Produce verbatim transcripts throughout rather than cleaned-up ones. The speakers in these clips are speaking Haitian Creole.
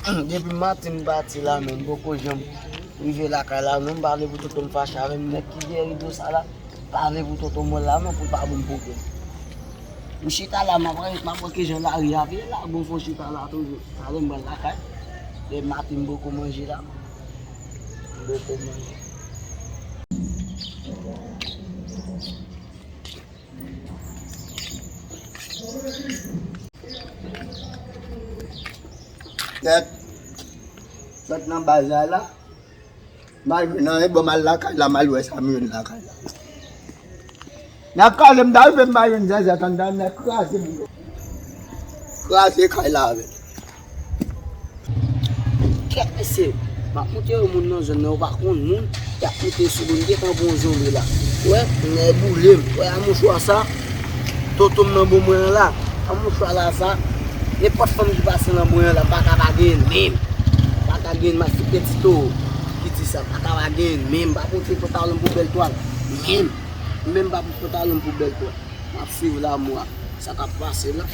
Depi maten m pati la, men m poko janm rive lakay la, non, m pa vle pou tonton m fache avè m. Nèg ki dèyè rido sa la, pa vle pou tonton m wè l la, non, pou l pa ban m pwoblèm. M chita la, m ap, m ap wè kijan lari a vire la, bon, fò chita la toujou. Talè m pral lakay. Depi maten m poko manje la. M poko manje. Tèt, tèt nan bazay la. M al jwenn anyen, bon, m al lakay la, m al wè sa m jwenn lakay la. Nan kale m ta rive, m pa jwenn zazat anndan, nan kraze m. Kraze kay la avè l. Kèt mesye, m ap montre yo moun nan zòn nan, yo pa konn moun, y ap monte sou moun, gentan pran yon zonbi la. Wè, nèg boule m, wè a mouchwa sa, tonton m nan bon mwen an la, a mouchwa la sa, nenpòt fanm ki pase nan mwen an la, m pa ka pa genyen menm, m pa ka genyen, m ap fite ti towo ki di sa, m pa ka pa genyen menm, m pa montre pantalon m pou bèl twal, menm, menm pa pran pantalon m pou bèl twal. M ap swiv lamou a, sa k ap pase la.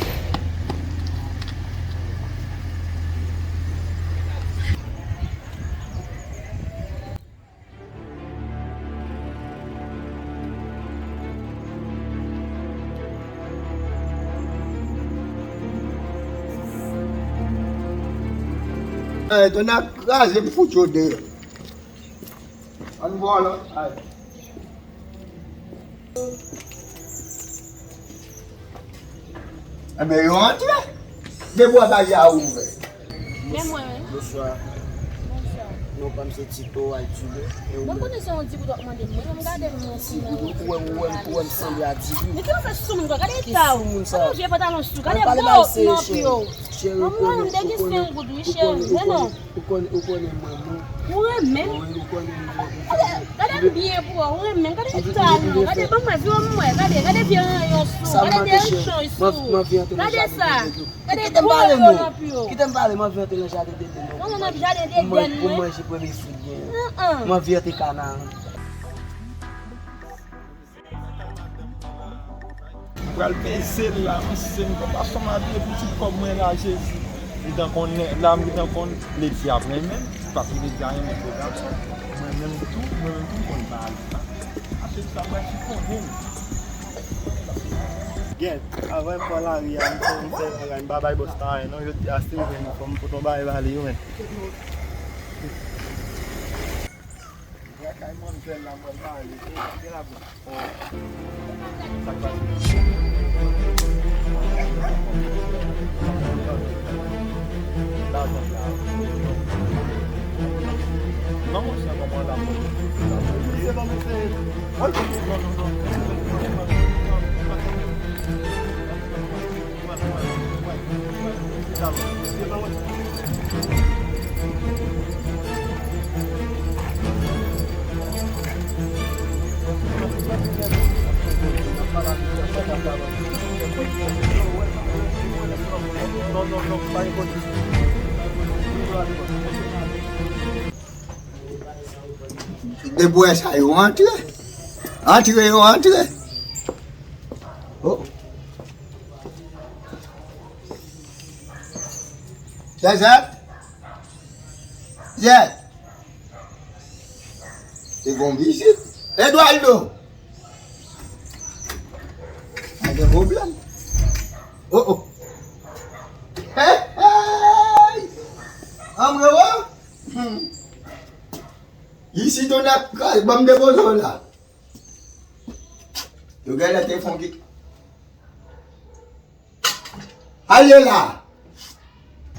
Ay, tonnè kraze m fout yo deyò. Ann vòlò. Ay. Enben, yo antre. Debwa baryè a ouvè. Men mwen, wi. Bonswa. Bonswa. Non pa m se Tito Altube. E ou menm? Mwen konnen se yon di pou w t ap mande m. Mwen menm gade m nan sou mwen. Ou wè, ou wè, ou wè m sanble a di wi. Men ki w fè sou moun, gade eta w. Ki sou moun sa? Gade yon vye pantalon sou. Gade gwo nan pye w. Mwen mwen m te gen senk goud wi, cheri. Men non. Ou konnen, ou konnen mwen, non. Ou renmen m? Wi, ou konnen mwen. Gade, gade m byen pou ou, ou renmen m. Gade eta nou, gade ban mwen, vye m wè, gade, gade vye ranyon sou, gade vye ranyon sou. Gade sa, gade gwo yo nan pye w. Kite m pale, m anvi antre nan jaden Deden, non. Non, non, nan jaden Deden, mwen. Pou manje premye fwi m genyen. M anvi antre kana. M pral peze l la, mesye, m pa janm abiye pou ti kòb mwen la, Jezi. Li tankou nèg la, m li tankou ledye ap renmen m, paske ledye a renmen gwo gason. Mwen menm tou, mwen menm tou m konn pale. Achte sa, mwen ki konnen m. Gèt, avan m pran lari a, m fè, m fè bagay, m pa bay bòs la anyen, non, yo di a si w vle, fò m pote yon bagay ba li, wi. Lakay manzè la mwen pale, e, gen lajan. Sa k pase? Lajan sa. Non, monchè, kòman la? Se bon, se, non, non, non, non. Debwè sa yo antre. Antre yo antre. Oh. Zèzèt. Zèzèt. Se gon vizit. Edwaldo. Pa gen pwoblèm. Oh, oh. Hey, hey. Anmwe, oh. Hmm. Isit on a kay, ban m depoze w la. Yo genlè te fon ki. Ale la!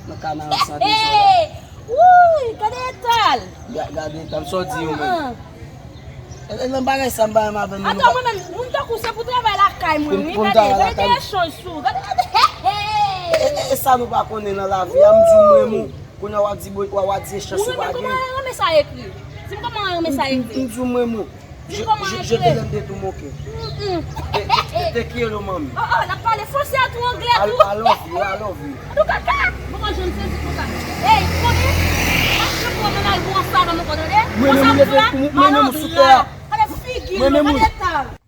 Nan kana an san dezòd la. Wouy, gade eta l! Ga-, gade eta m, sa w di yo menm? E, e, nan bagay sa m pa renmen avè nou. Atò, mwen menm, moun tankou se pou travay lakay mwen, wi, gade, gade de echanj sou, gade, gade, hey, hey! E, e, e sa nou pa konnen nan lavi a, m di w m renmen w. Kounye a w ap di, w ap di echanj sou pa gen. Ou renmen kòman renmen sa ekri? Di m kòman renmen sa ekri? M, m, m di w m renmen w. Je, je, je te l'aime de tout mon cœur. Te, te, te quiero, mami. Oh, oh, n ap pale franse a tou, anglè tou. I, I love you, I love you. Antouka, ka! Mwen pa janm sezi konsa. Ey, konnen? Mache pou mwen al bon sa nan mwen, tande? Mwen menm, mwen menm sou tè a. Gade figi l, gade eta l.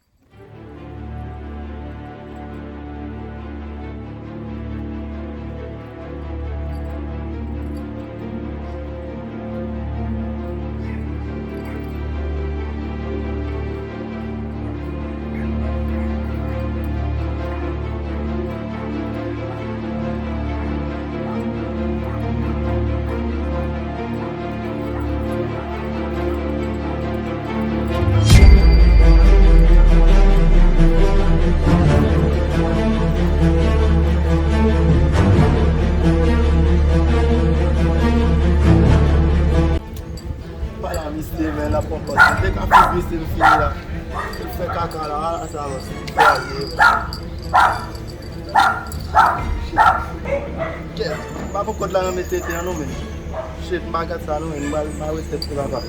Mwen te ka fè bis li fini la. Li fè kaka la, a sa yo. Kè, m pa pran kòd la nan men tete an non, men. Shit, m pa gad sa non, men. M pa, m pa respèkte papa.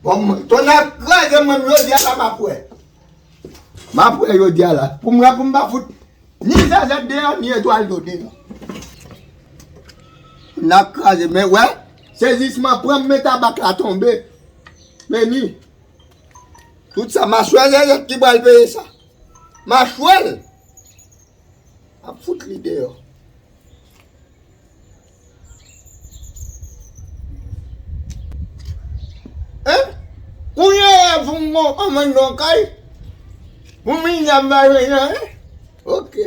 Bon, mwen, tonnè kraze mwen, jodi a la m ap wè. M ap wè jodi a la. Pou m wè, pou m pa fout ni zèzèt deyò, ni Edoualdo deyò. Tonnè kraze, men wè, sezisman pran m, men tabak la tonbe. Men ni. Tout sa, machwè zèzèt ki pral peye sa. Machwè l. M ap fout li deyò. Hein? Kounye a pou m gon kòmann nan kay? Pou m vin la m pa jwenn anyen? Ok.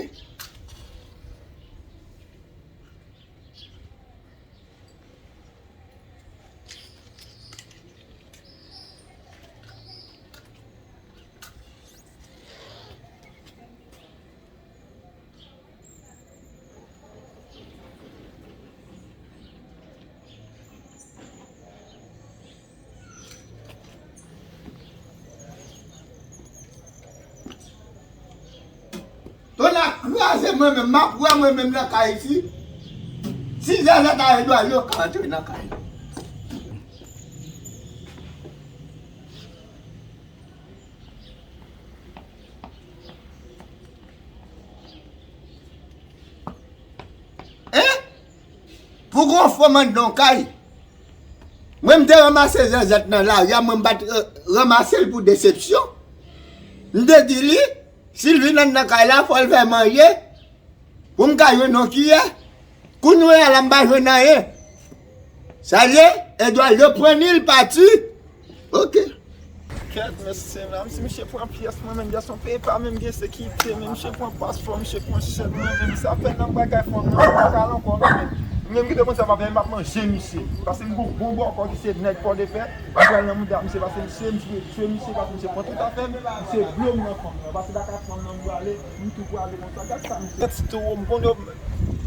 Tonnè kraze mwen menm, m ap wè mwen menm nan kay isi. Si zèzèt a Edoualdo ka antre nan kay. Hein? Pou gon fanm anndan yon kay. Mwen m te ranmase zèzèt nan lari a, mwen m pa t, euh, ranmase l pou desepsyon. M te di li, si l vin anndan kay la, fò l fè manje. Pou m ka jwenn yon kiyè. Kounye a la m pa jwenn anyen. Sa l ye, Edoualdo pran ni l pati. Ok. Kèt, mesye, menm si misye pran pyès mwen menm, gason peyi pa menm gen sekirite, men misye pran paspò, misye pran chèn mwen menm, sa fè nan bagay fanm nan pa kal ankò non, men. Menm ki te konn sa pa fè, m ap manje misye. Paske m gon bon bòkò ki se nèg Pòdepè, m pral nan mouda misye, paske misye, misye, misye, paske misye pran tout afè m, misye blo m nan fanm nan, paske lakay fanm nan m prale, m tou prale konsa, gad sa misye. Ti towo, m konn yo,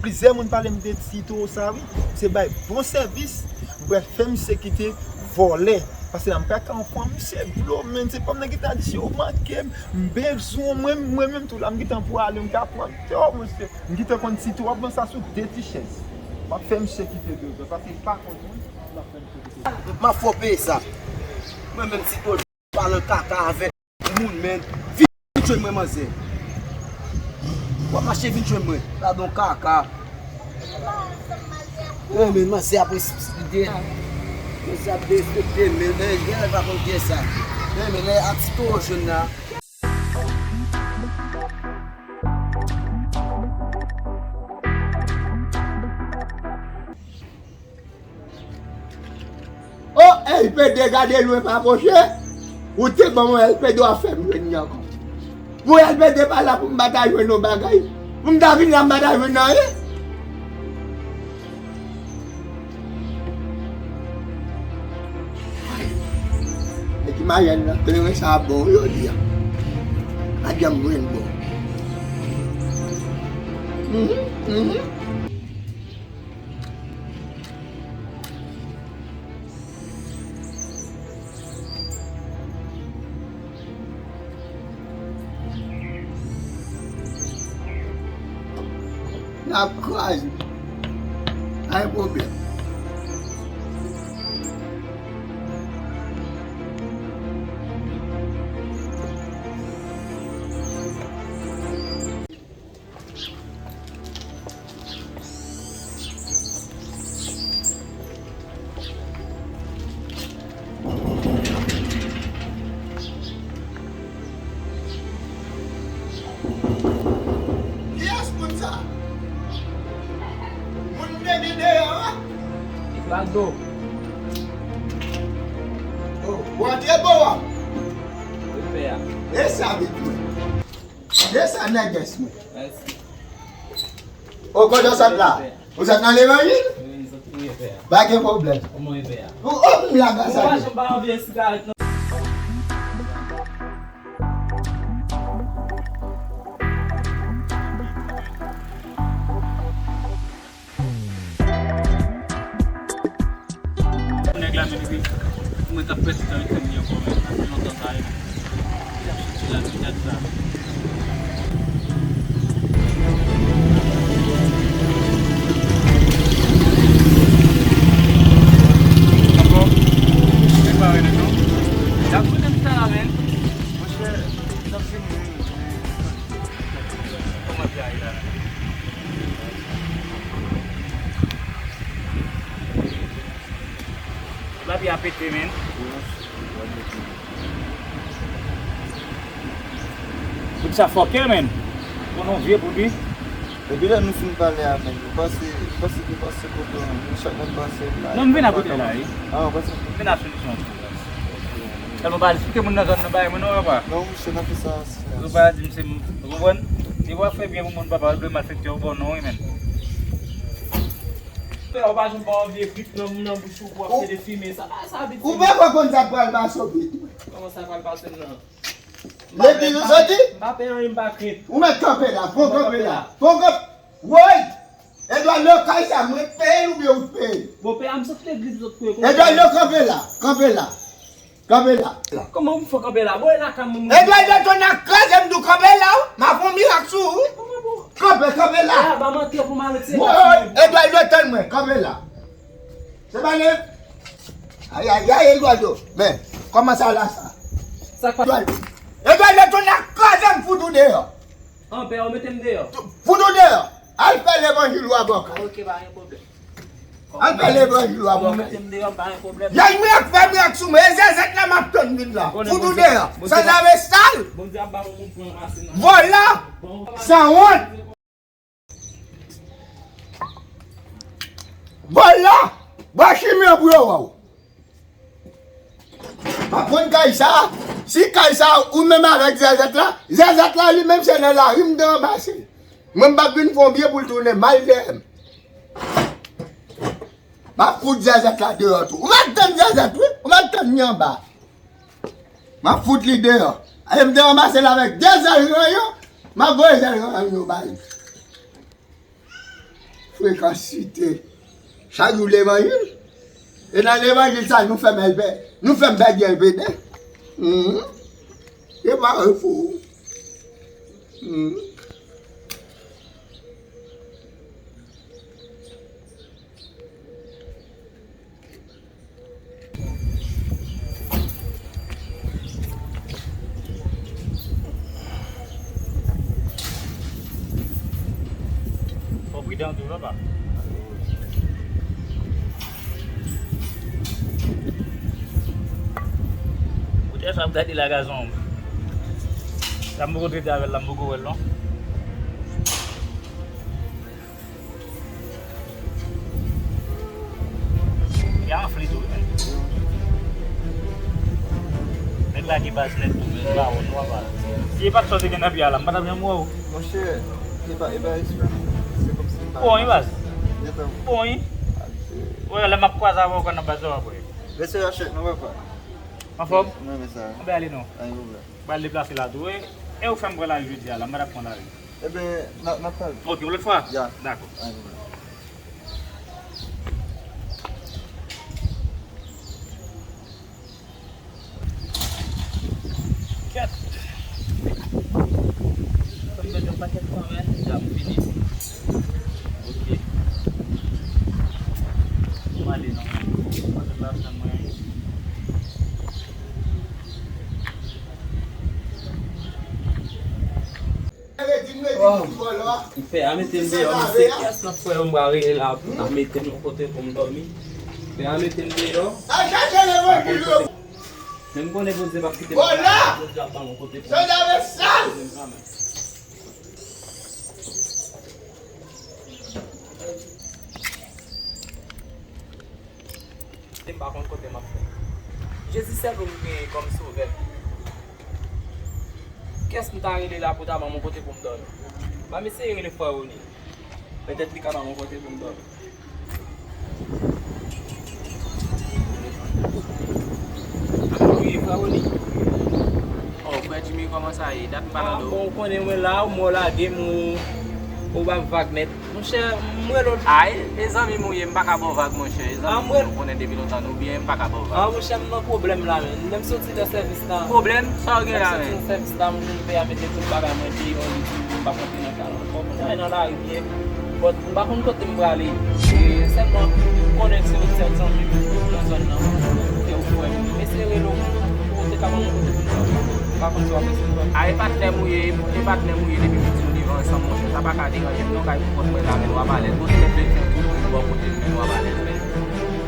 plizyè moun pale m de ti towo sa wi, misye bay bon sèvis, m pral fè misye kite vòlè, paske la m pral ka yon fanm, misye blo m, men se fanm nan ki ta di si yo manke m, m bezwen mwen, mwen menm tou la m gentan prale, m ka pran to, misye, m gentan konn ti towo ap vanse sou de ti chèz, m ap fè misye kite dozò, paske li pa konn mwen, m ap fè misye kite. M ap fè w peye sa. Mwen menm si to palan kaka avèk moun, men vin jwenn mwen, manzè. W ap mache vin jwenn mwen. Gadon kaka. Mwen menm manzè ap respekte. Manzè ap derespekte, men, men, gen lè pa konn kiyès sa. Mwen menm lè ap ti towo jwenn la. O, L P D, gade lwen pa pwoche. Ou te ban mwen L P D, w ap fè m jwenn li ankò. Pou L P D pa la pou m pa ta jwenn yon bagay. Pou m ta vin la m pa ta jwenn anyen. Ay, nèg ki maryaj nan kleren sa bon jodi a. Pa janm jwenn bon. Mhm, mhm. N ap kraze. Pa gen pwoblèm. Kiyès moun sa? Moun m te gen deyò a? Edoualdo. Oh, w antre bon a. Wi, pè a. E sa vit mwen. E sa nègès mwen. Mèsi. Ou kontan sòt la? Ou sòt nan levanjil? Wi, m sòt priye, pè a. Pa gen pwoblèm. Kòman w ye, pè a? Ou, oh, m la gras a Dye. Ou pa janm ba m vye sigarèt, non? Lapli a pete, men. Poud sa fòkè, men. Konnen yon vye poud, wi. Depi lè nou fin pale a, men, nou pase, nou pase, nou pase kote w, men chak moun pase la. Non, m vin ak bouton la, wi. Ah, w pase? M vin ak solisyon. Sèlman pa al esplike moun nan zòn nan bagay mwen non, papa. Non, monchè, n ap fè sa silans. Ou pa di m se, ou konprann? Depi w ap fè byen pou moun, papa, ou dwe malfektè, ou bon non, wi, men. Frè, ou pa janm pa anvi ekri nan, nan bouch ou pou w ap fè de fimen. Sa pa sa abitid. Ou pa konn sa k pral pase w pito. Kòman sa pral pase m nan? Legliz ou soti? M pa pè anyen, m pa krent. Ou mèt kanpe la, fon kanpe la. Fon kanpe. Woy! Edward, nan kay sa, mwen peye l oubyen ou t peye l? Bon, pè a, m sot legliz, m sot peye. Edward, nan kanpe la, kanpe la. Kanpe la. Kòman pou m fè kanpe la? Bon, e lakay mwen, mwen. Edward, nan ton nan kraze m di w kanpe la, wi. M a fè yon mirak sou ou, wi. Kòman pou? Kanpe, kanpe la. Pè a, ba m antre pou m al retire. Woy! Edward, nan tann mwen, kanpe la. Se pa nèg. Ayayay, Edward, men, kòman sa la sa? Sa k pa. Edward, Edward, nan ton nan kraze m fout ou deyò. An, pè, ou mete m deyò. Fout ou deyò. Al fè levanjil ou a bòkay. Ok, pa gen pwoblèm. Al fè levanjil ou a bòkay. Ou mete m deyò, pa gen pwoblèm. Yay, mwen ak fè mwen ak sou mwen. E zèzèt la m ap tann vin la. Fout ou deyò. Sanzave sal. Bondye ap ba ou moun pou ranmase nan. Vòlò. Sanwont. Vòlò. Bò chimen an pou yo wè w. Pa konn kay sa, si kay sa ou menm avèk zèzèt la, zèzèt la li menm se nan lari m te ranmase l. Mwen m p ap vin fè yon byen pou l tounen mal dèyè m. M ap fout zèzèt la deyò tou. Ou mèt tann zèzèt wi, ou mèt tann li anba. M ap fout li deyò. E m te ranmase l avèk de zèl ranyon, m ap voye zèl ranyon yo ba li. Frekansite. Chak jou levanjil. E nan levanjil sa nou fè m L P, nou fè m pèdi L P de. Mhm. E pa refou. Mhm. Fò pridan tou, papa. Ou te sa ap gade la gazon. La m poko trete avè l la, m poko wè l non. Li anfle tou, wi, men. Nèg la gen baz nèt tou, men, bawon nwa pa. Si e pa t sa w te gen nan pye a la, m pa t ap janm wè w. Monchè, e pa, e pa eksprè, non. Se kòmsi m pa. Bon, wi, baz. Bon, wi. Wè, lè m ap kwaze avè w, w konn nan baz la, w ap wè. Mesye Rachèt, nou wè pa. Anfòm? Mwen renmen sa. Anben ale non. Pa gen pwoblèm. Pral deplase la tou, wi. E ou fè m pran lari jodi a la, m pa t ap pran lari. Eben, n a, n ap pale. Ok, yon lòt fwa? Ya. Dakò. Pa gen pwoblèm. Kèt. Fò m mete yon pakèt kòmè, ya m fini. Ok. M ale non. Mwen menm pa tann mwen. Pè a mete m deyò, men se kès nan frè yo m pral rele la pou ta mete m yon kote pou m dòmi. Pè a mete m deyò. Men m konnen Bondye p ap kite m, Bondye ap ban m yon kote pou m dòmi kanmenm. M pa konn kote m ap fè. Jezi sèl ou m genyen kòm sovè m. Kiyès m ta rele la pou ta ban m yon kote pou m dòmi? M ap eseye rele frè Rony. Petèt li ka ban m yon kote pou m dòmi. Alo, wi, frè Rony. Oh, frè Jimmy, kòman sa ye? Dat m pa tande w. Ah, bon, ou konnen mwen la, ou mò lage m, ou, ou ba m vag nèt. Monchè, m rele w. Ay, e zanmi m ou ye, m pa ka ba w vag, monchè. E zanmi m ou ye, m konnen depi lontan nou byen, m pa ka ba w vag. Ah, monchè, m nan pwoblèm la, men. Lè m soti nan sèvis la. Pwoblèm? Sa w gen la, men? Lè m soti nan sèvis la, m jwenn pè a mete tout bagay mwen deyò, li di m pa konn nan kay la ankò. Konn sa nan lari byen. But, m pa konn kote m prale. E sèlman, m konnen se yon sèl zanmi m nan zòn nan. Se yon frè m. M eseye rele w, ou te ka ban m yon kote pou m dòmi. M pa konn si w ap resevwa. A, e patnè m ou ye, e patnè m ou ye depi piti w devan. San monchè, sa pa ka deranje m non, kay pou kont mwen la, men w ap alèz. Bon, si w vle fè tout moun bò kote m, men w ap alèz, men.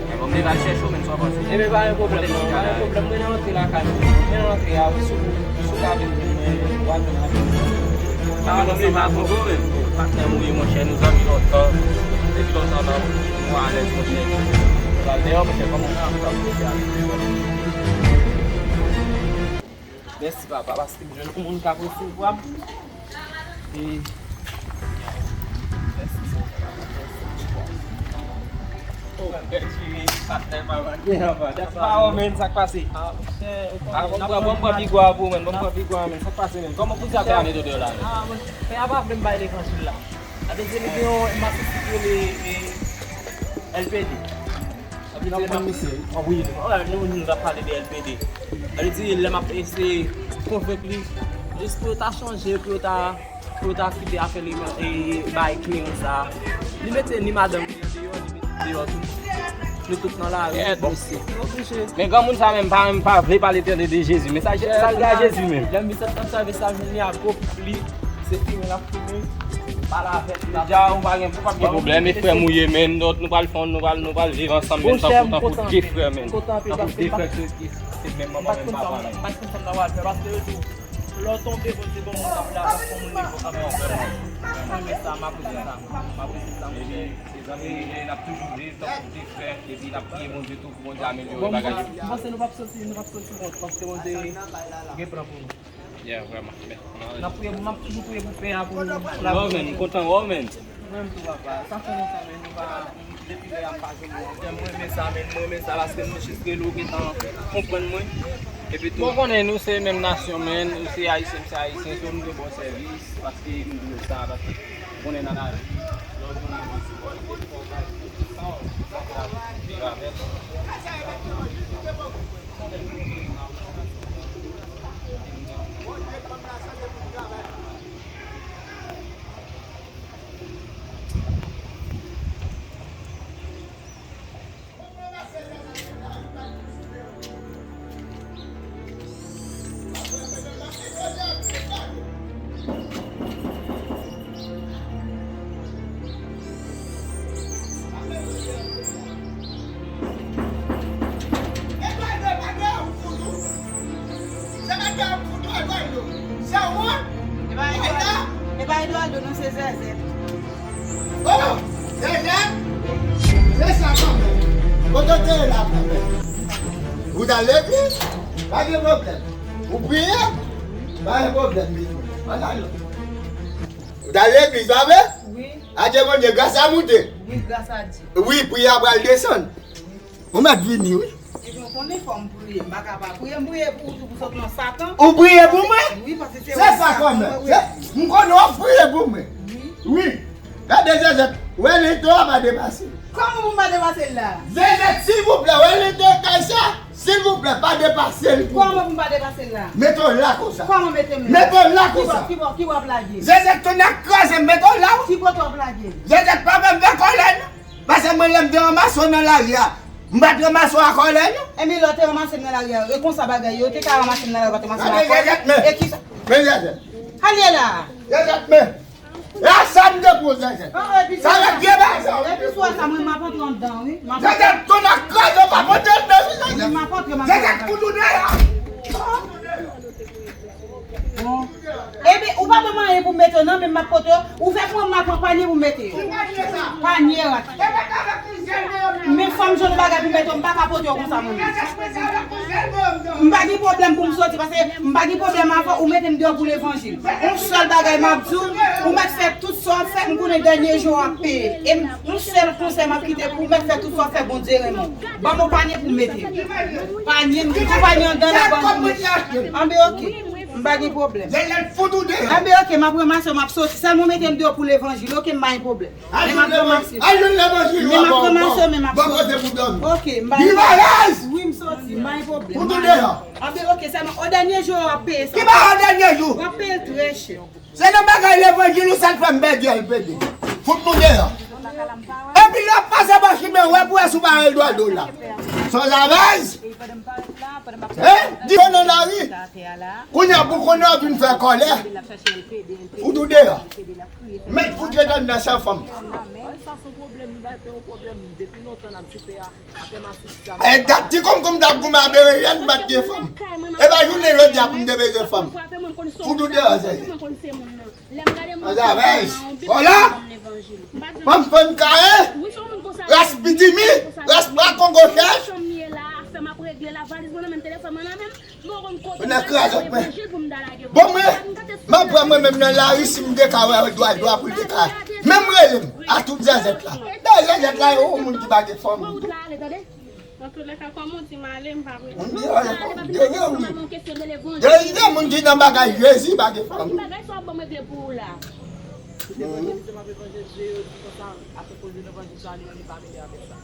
Men bon, m te pral chèche w, men sa w panse? Ebyen, pa gen pwoblèm non, pa gen pwoblèm. Mwen nan rantre lakay mwen. Mwen nan rantre a, sou, sou ka vin jwenn mwen, w a jwenn avè m. Ah, non, men pa kongo, men. Patnè m ou ye, monchè, nou zanmi lontan. Depi lontan, non. Nou alèz, monchè. Nou al deyò, monchè, kòman w ap fè avèk mwen? Mèsi, papa, paske m jwenn yon moun k ap resevwa m. E, mèsi, Senyè. Mèsi. Oh, bèl cheri, patnè pa manke anba. Dèf pa wè, men, sa k pase? Ah, monchè, ou konnen, bon, bon, bon, pran pigwa pou mwen, bon, pran pigwa, men, sa k pase, men? Kòman pou sa fè ane de la, men? Ah, monchè, fè a pa vle m bay levanjil la. Sa vle di, li gen yon masisi ki rele, e, L P D. Sa vle di, lè m ap, wi, wè, nou, nou t ap pale de L P D. Sa vle di, lè m ap eseye konvenk li, jis pou yo ta chanje, pou yo ta, pou yo ta kite afè li, e, bay klerans sa. Li mete ni madanm li deyò, li mete deyò tou. Nou tout nan lari, bon. Li oblije. Men granmoun sa menm pa, menm pa vle pale tande de Jezi. Men sa, sa l gen a Jezi menm? Lè m vin sot nan sèvis la, m jwenn li a gwo pli. Se fimen l ap fimen. Pale avèk li. Deja, ou pa gen, ou p ap gen pwoblèm. E frè m ou ye, men nou, nou pral fè yon, nou pral, nou pral viv ansanm, men tankou, tankou de frè, men. Tankou de frè, se, se, se menm manman, menm papa, men. M pa t konn sa m ta pral fè, paske yo di w, lè w tonbe, Bondye ban w moun ap la, ap fè moun leve w. Mwen renmen sa, m apresye sa. M apresye sa, monchè. Ebyen, se zanmi nou ye, n ap toujou viv tankou de frè, epi n ap priye Bondye tou pou Bondye amelyore bagay yo. Bon, m panse nou p ap soti, nou p ap soti wont, paske Bondye gen plan pou nou. Yeah, vrèman. N ap priye pou, m ap toujou priye pou pè a, pou lavi. Yo, men, m kontan wè w, men. Mwen menm tou, papa. Sa fè lontan, men nou pa, depi lè a m pa jwenn ou. Mwen renmen sa, men mwen renmen sa, paske m jis rele w gentan konprann mwen. Epi tou. Bon, konnen nou se menm nasyon, men nou se ayisyen, m se ayisyen, so nou gen bon sèvis, paske m di w sa, paske konnen nan lavi, lè w jwenn yon bon sipò, se fò w bay tout san w, sa fè lavi, viv avè l. E pa Eduardo, non, se Zèzè. Oh, Zèzè, se sa kanmenm. Kote w te ye la kanmenm? Ou t al legliz? Pa gen pwoblèm. Ou priye? Pa gen pwoblèm, wi. Ann ale. Ou t al legliz, pa vre? Wi. Adye Bondye, gras la moute. Wi, gras a Dye. Wi, priyè a pral desann. Ou mèt vini, wi. Epi w konnen fò m priye, m pa ka pa priye, m priye pou ou tou pou sot nan Satan. Ou priye pou mwen? Wi, paske se ou Satan, mwen, wi. Se, m konnen w ap priye pou mwen. Wi. Wi. Gade Zezèt, Wellington an pa depase. Kòman pou m pa depase l la? Zezèt, silvouplè, Wellington kay sa, silvouplè, pa depase l pou mwen. Kòman pou m pa depase l la? Mete w la konsa. Kòman mete m la? Mete w la konsa. Ki bò, ki bò, ki bò w ap lage? Zezèt, tonè kraze m, mete w la, wi. Ki kote w ap lage m? Zezèt, pa fè m fè kòlè, non. Paske mwen, lè m te ranmase w nan lari a, m pa t ranmase w a kòlè, non. Ebyen, lè w te ranmase m nan lari a, e konsa bagay yo, ou te ka ranmase m nan lari a, ou pa t ranmase m a kòlè. Gade Zezèt, men. E kisa? Men Zezèt. Al ye la. Zezèt, men. E a sa m te pou Zezèt. Sa vle di bagay sa, wi. Epi swa sa, mwen, m ap antre anndan, wi. M ap antre. Zezèt, tonè kraze w, pa pote l nan vi, Zezèt. M ap antre, m ap antre. Zezèt, fout ou deyò. Bon. Ebyen, ou pa ban m anyen pou m mete yo, non, men m ap pote yo. Ou fè kòman m ap pran panye pou m mete yo. Panye rat. Men fò m jwenn bagay pou m mete yo, m pa ka pote yo konsa, mwen menm. M pa gen pwoblèm pou m soti, paske m pa gen pwoblèm avè w, ou mete m deyò pou levanjil. Yon sèl bagay m ap di w, ou mèt fè tout sa w ap fè, m konnen dènye jou w ap peye. E m, yon sèl konsèy m ap kite pou ou, mèt fè tout sa w ap fè, Bondye renmen w. Ban m yon panye pou m mete yo. Panye, m di w panye anndan la, ban m pou m mete. Anben, oke. M pa gen pwoblèm. Zezèt fout ou deyò. Anben, oke, m ap ranmase yo, m ap soti. Sèlman mete m deyò pou levanjil, oke, m pa gen pwoblèm. Men m ap ranmase yo. Al jwenn levanjil, men m ap ranmase yo, men m ap soti. Bon kote pou dòmi. Oke, m pa gen pwoblèm. Wi, m soti, m pa gen pwoblèm. Fout ou deyò. Anben, oke, sèlman o dènye jou w ap peye sa. Ki pa o dènye jou? W ap peye l trè chè. Se nan bagay levanjil ou sa k fè m pèdi L P D. Fout nou deyò. Epi lè w ap pase bò chimen, ou wè pou wè si w pa wè Eduardo la. Sanzavèz. Hein? Di yo nan lari. Kounye a pou konnen w ap vin fè kòlè. Fout ou deyò. Mèt fout yo anndan san fanm. E dat ti konkonm t ap goumen a Berejèn, m pa t gen fanm. E pa jounen jodi a pou m te bezwen fanm. Fout ou deyò, sèje. Azavèj. Hola. Fanm fann kare. Ras pitimi. Ras pa kongo chèch. Ou nan krazèt mwen. Bon, mwen, m ap pran mwen menm nan lari si m te ka wè dwa dwa pou l te ka. Menm rele m a tout zèzèt la. Dayè zèzèt la, e yon moun ki pa gen fanmi tou. Antoulèka, kòman w di m ale, m pa prete. Moun ki ale, de moun. Dèyè moun ki nan bagay Jezi pa gen fanmi. Levanjil se m ap regle pou ou la. Levanjil se m ap evanjelize yo, di konsa, afè koze levanjil sa, li menm li pa mele avèk sa.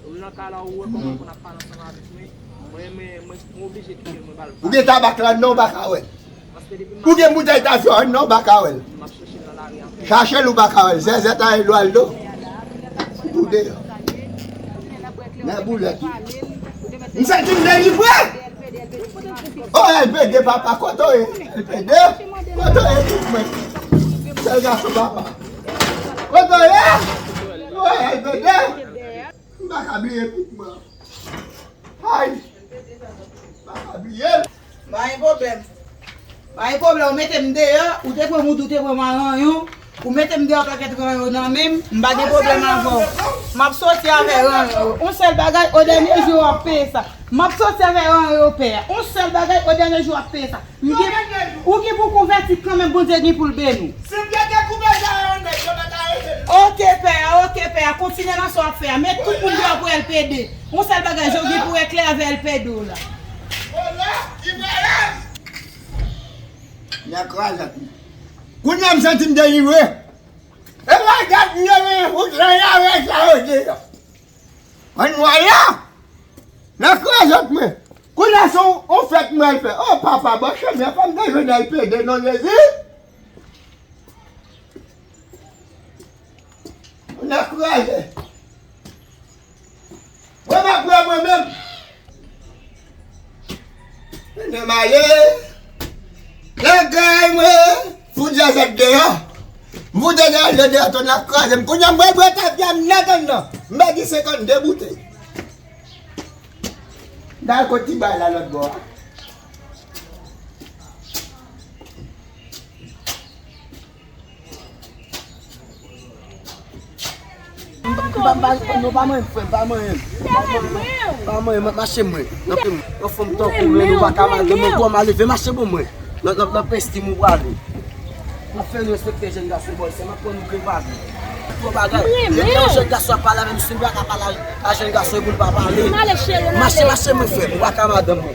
Ou nan ka la, ou wè kòman pou n ap pale ansanm avèk mwen. Mwen, mwen, mwen, mwen oblije kite l, mwen ba l. Ou gen tabak la, non, ou pa ka wè l. Ou gen boutèy tafyon an, non, ou pa ka wè l. Chache l, ou pa ka wè l. Zèzèt a Edouardo. Ou deyò. Nèboulèt. M santi m delivre. O L P D papa, kote w ye? L P D. Kote w ye, pitit mwen? Sèl gason papa. Kote w ye? O L P D. M pa ka bliye pitit mwen. Ay. M pa ka bliye l. Pa gen pwoblèm. Pa gen pwoblèm, ou mete m deyò, ou te pran moud, ou te pran m a ranyon, ou mete m deyò pakèt ranyon nan men m, m pa gen pwoblèm avè w. M ap soti avè ranyon yo. Yon sèl bagay, o dènye jou w ap peye sa. M ap soti avè ranyon yo, pè. Yon sèl bagay, o dènye jou w ap peye sa. M gen, ou gen pou konvèti kanmenm, Bondye gen pou l beni w. Si m te dekouvè sa yo nèt, yo pa ta rete. Oke, pè a, oke, pè a. Kontinye nan sa w ap fè a. Met tout moun deyò pou L P D. Yon sèl bagay, je w gen pou wè klè avè L P D w la. Nèg krazèt. Kounye a m santi m delivre. E pa dat m te vin fout ranye avèk sa yo deyò. Ann wè la. Nan krazèt mwen. Kounye a se yon, yon fèt mwen al fè. O papa, bò chemen an, fò m te jwenn L P D non Jezi. Nan krazèt. Mwen pa prè mwen menm. Nan maye. Nan gay mwen. Fout zèzèt deyò. M fout zèzèt deyò, tò nan kraze m. Kounye a m bwè dwèt avè m nan tann nan. M pèdi senkannde boutèy. M al kot ti bay la lòt bò a. M pa, m pa, m pa, non, pa manyen m, frè m, pa manyen m. Pa manyen m, mache mwen. Nan pye m, yon fanm tankou w menm, ou pa ka maltrete mwen, kòman leve, mache bon mwen. Nan, nan, nan pesti m ou prale. Ou fè nou respekte jèn gason bòy, se m ap pran nou grenn bagay. Gwo bagay. Depi yon jèn gason ap pale avè m, si m pa ka pale a jèn gason, e pou l pa pale. Mache, mache mwen, frè m, ou pa ka madanm mwen.